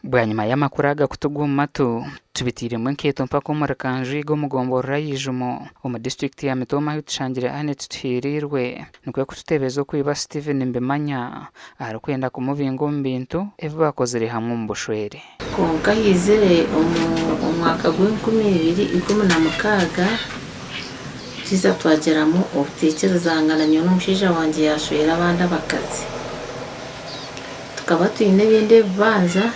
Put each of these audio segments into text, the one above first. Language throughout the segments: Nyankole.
Bwanyima y'amakuru aga kutugwa omu matu, tubiteiremu enkeito mpaka omuri Kanjwiga omu gomborora ya Ijumo omu disiturikiti ya Mitooma ahu tushangire Annet Tuhiiriirwe nikwo kututebeza oku iba Steven Mbimanya arikwenda kumubinga omu bintu ebi bakozire hamwe omu bushwere. Kwonka haizire omu mwaka gw'enkumi ibiri ikumi na mukaaga, twija twagiramu obutaikirizangana nyowe n'omushaija wangye yaashwera abandi abakazi. Tukaba twine ebindi ebibanja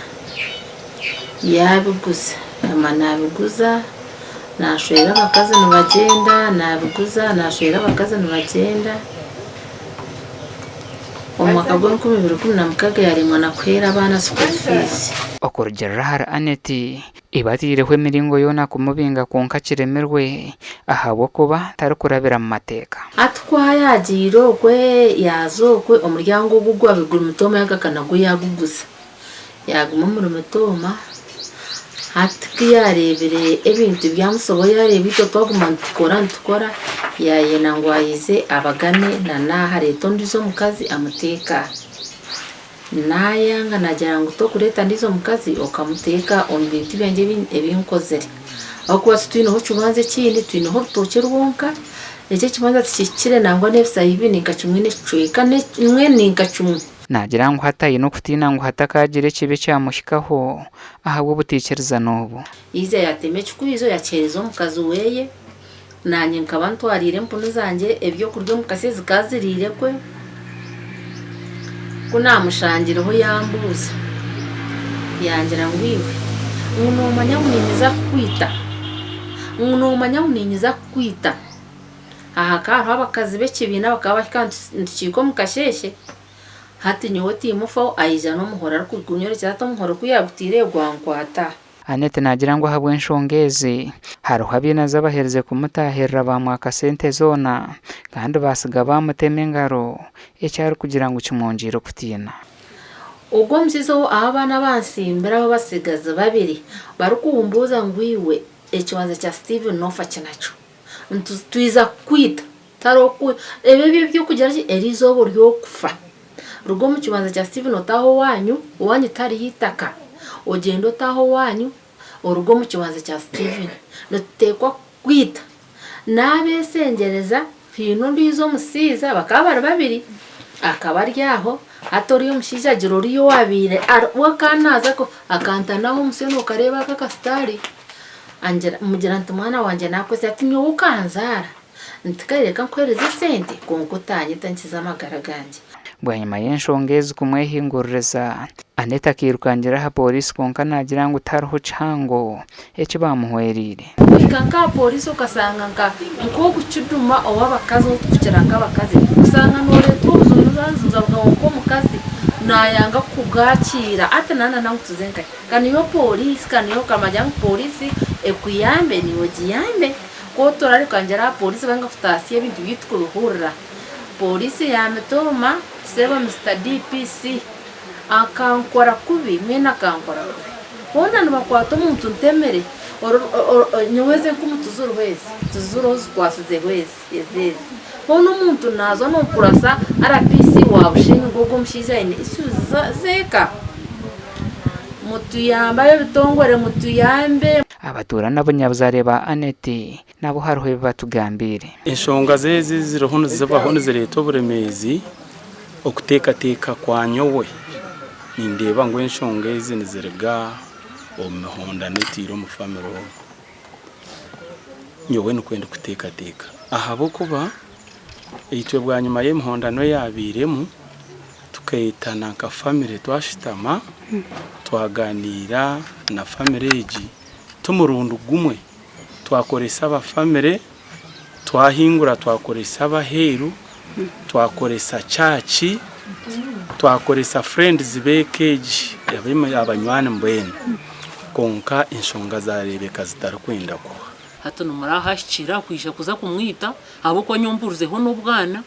yaabiguza, yamara naabiguza naashwera abakazi nibagyenda, naabiguza naashwera abakazi nibagyenda. Omu mwaka gw'enkumi ibiri ikumi na mukaaga yaaremwa na kuheera abaana school fees. Okurugiirira ahari Annet, iba ataireho emiringo yoona kumubinga kwonka kiremirwe ahabw'okuba tarikurabira mu mateeka. Hati ku yaagiire okwe yaaza okwe, omuryango ogu ogwabaire guri Mitooma yaagaruka nagwo yaaguguza. Yaaguma omuri Mitooma, hati ku yaareebire ebintu byamusobaho yaareeba itwe twaguma nitukora nitukora, yaayenda ngu aije abagane na n'aha areete ondiijo omukazi amuteeke aha. Naayanga naagira ngu tokureeta ndiijo mukazi okamuteeka omu bintu byangye ebi nkozire. Ahabw'okuba titwineho kibanja ekindi, twineho orutookye rwonka, eki ekibanja tikihikire nangwa n'ebisaayi bibiri ninka kimwe n'ekicweka mbwenu ninka kimwe. Naagira ngu hati aine okutiina ngu hatakaagira ekibi ekyamuhikaho ahabw'obutaikirizana obu. Yaija yaatema ekikwizo yaakiheereza omukazi we, naanye nkaba ntwariire empunu zangye ebyokurya omu kasya zikaba ziriire kwe. Ku naamushangireho yambuuza, yangira ngu iwe ngu noomanya ngu niinyija kukwita, ngu noomanya ngu niinyija kukwita. Aha hakaba hariho abakazi b'ekibiina bakaba bahika nitukiika omu kasheeshe, hati nyowe tiimufaho aija n'omuhoro arikunyorekyera ati omuhoro ku yaagutaire gwankwata. Annet naagira ngu ahabw'enshonga ezi, hariho abainazi abaherize kumutaahirira baamwaka sente zoona kandi baatsiga baamutema engaro, eki arikugira ngu kimwongyeire okutiina. Ogwo omushaija ou abaana abantsimbire abo abatsigazi babiri barikumbuuza ngu iwe ekibanza kya Steven noofa ki nakyo? Nitwija kukwita tihariho ku ebi eby'okugira ki eriizooba ory'okufa. Ruga omu kibanja kya Steven otaahe owaanyu, owaanyu tihariyo eitaka, ogyende otaahe owaanyu oruge omu kibanja kya Steven. Nituteekwa kukwita. Naabeeshengyereza haine ondiijo omushaija bakaba bari babiri, akaba ari aho, hati oriya omushaija agira oriya owaabaire we akaba naaza akantanaho omusyo nookareeba aka akasitaari. Angira, mugira nti mwana wangye nakwezi ati nyowe okanzaara nti kare reka nkuhereze esente kwonka otanyita nkize amagara gangye. Bwanyima y'enshonga ezi kumwehinguririza, Annet akairukangira aha pooriisi kwonka naagira ngu tihariho kihango eki baamuhwereire. Kuhika nk'aha pooriisi okasanga nka nk'okukiduma ow'abakazi ou turikukira nk'abakazi, osanga nooreetwa obujunaanizibwa bwawe nk'omukazi naayanga kukubwakiira hati naaba ngu tuze nkahi? Ka niyo pooriisi, ka niyo okamanya ngu pooriisi ekuyambe naiwe ogiyambe. Ku otorareka ngyera aha pooriisi banga kutaasya ebintu byaitu kubihurira. Pooriisi ya Mitooma, sebo Mister DPC akankora kubi, mbwenu akankora kubi. Hoona nibakwata omuntu ntemire, nyowe ezi enkumu tiziriho ezi, tiziriho zikwasizeho ezi, ezi ezi. Hoona omuntu naaza nookurasa RPC wa Bushenyi ngu ogwo omushaija aine issues z'eka. Mutuyambe ab'ebitongore mutuyambe. Abatuura n'abanyabuzaare ba Annet nabo hariho ebi batugambiire. Enshonga ezi eziriho nizibaho nizireeta oburemeezi, okuteekateeka kwa nyowe nindeeba ngu enshonga ezi niziruga omu mihondano etaire omu famire omu. Nyowe nikwo ndikuteekateeka ahabw'okuba itwe bwanyima y'emihondano eyaabairemu tukeetana nka famire twashutama twagaaniira na famire egi ti murundi gumwe twakoresa aba famire twahingura twakoresa ab'aheeru twakoresa church twakoresa friends b'eka egi abanywani mbwenu kwonka enshonga zareebeka zitarikwenda kuhwa. Hati nimurahahikira kwija kuza kumwita ahabw'okuba nyowe mpurizeho n'obwana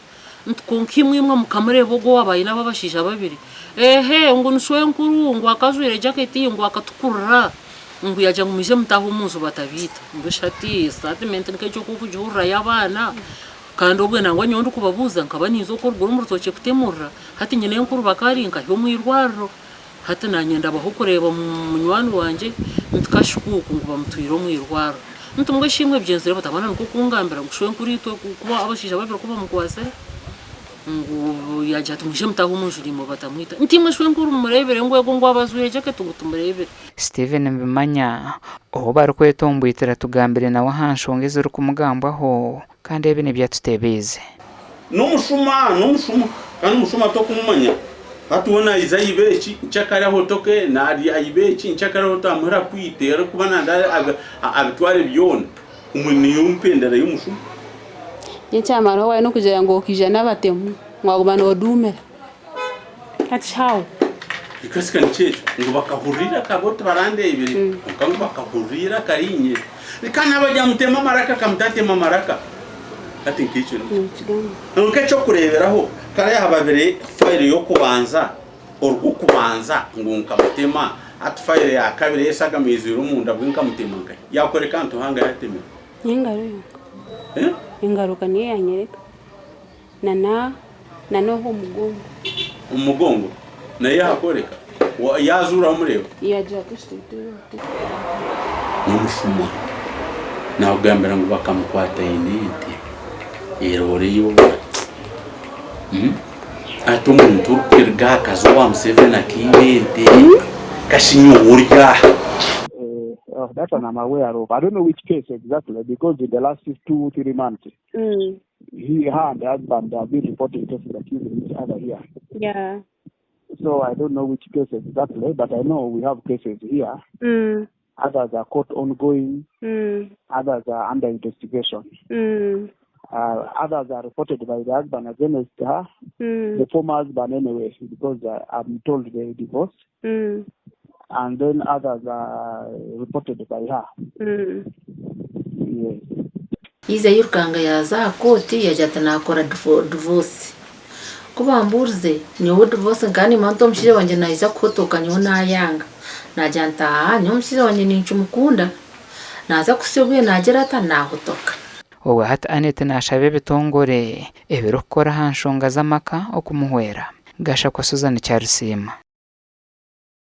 nti kwonka imwe imwe mukamureeba ogwo owaaba aine abo abashaija babiri ehe ngu ni shwenkuru ngu akajwaire jaketi ngu akatukurira ngu yaagira ngu mwije mutaahe omu nju batabaita ngu eshati sitatimenti nk'egyo oku orikugihurira y'abaana kandi obwe nangwa nyowe ndikubabuuza nkaba ninza okwo oruguru omu rutookye kutemurura hati nyinenkuru bakaba bari nkahi omu irwariro. Hati naanye ndabaho kureeba munywani wangye nti Kashikuuku ngu bamutwire omu irwariro. Nti mbwenu shi imwe byenzire bata? Boona nikwo kungambira ngu shwenkuriitwe kuba abashaija babiri ku bamukwatsire ngu yaagira ati mwije mutaahe omu nju naimwe batamwita. Nti imwe shwenkuru mumureebire ngu eego ngu abajwaire jaketi ngu tumureebire. Steven Mbimanya, ou barikweta Ombwitira tugambire nawe aha nshonga ezirikumugambwaho kandi ebi nibyo atutebiize. N'omushuma, n'omushuma, kandi omushuma tokumumanya. Hati we naija aiba eki, nkyakare ahotoke, naarya aiba eki, nkyakare ahotoke amuhe akwite, arikuba nanda abitware byona. Omwe niyo mpendera y'omushuma. Nyekyamara waine okugira ngu okaija n'abatemu waguma noduumira kati how? Ekasika nikyo ekyo ngu bakahurira eiraka bo tibarandeebire kwonka ngu bakahurira eiraka riinye. Kandi naaba aryamutema amaraka akamutatema amaraka hati nk'ekyo nikyo. Nk'eky'okureeberaho kare hababire fayiro y'okubanza orw'okubanza ngu nkamutema hati fayiro ya kabiri ey'eshagama eijwire omunda bwe nkamutema nkahi? Yaakworeka nti Ruhanga yatemire. N'engaro yonka. Engaro ka niyo yanyereka. Na na omu mugongo. Omu mugongo? Nayo yaakworeka? Yaazuuraho omureeba? Yaagira ati ekiteteeyi ati. N'omushuma. Naakugambira ngu bakamukwata aine ente eroore yoona. Hati omuntu orikuruga aha kazi owa Museveni akaiba ente, kashi nyowe ori aha. That one I'm aware of. I don't know which case exactly because in the last 2, 3 months, he, her and the husband have been reporting cases accusing each other here. So I don't know which case exactly, but I know we have cases here. Others are court ongoing, others are under investigation. Others are reported by the husband against her, the former husband anyway, because I'm told they divorced. And then others are reported by her. Yes. Yaiza yairukanga yaaza aha kooti yaagira ati naakora divorce. Ku bambuurize nyowe divorce nkaba niimanya nti omushaija wangye naija kuhotoka nyowe naayanga. Naagira nti aa nyowe omushaija wangye ninkimukunda, naaza kuhitsya obwire naagira ata naahotoka. Obwa hati Annet naashaba ebitongore ebirikukora aha nshonga z'amaka okumuhwera. Gashakwa Susan Kyarisiima.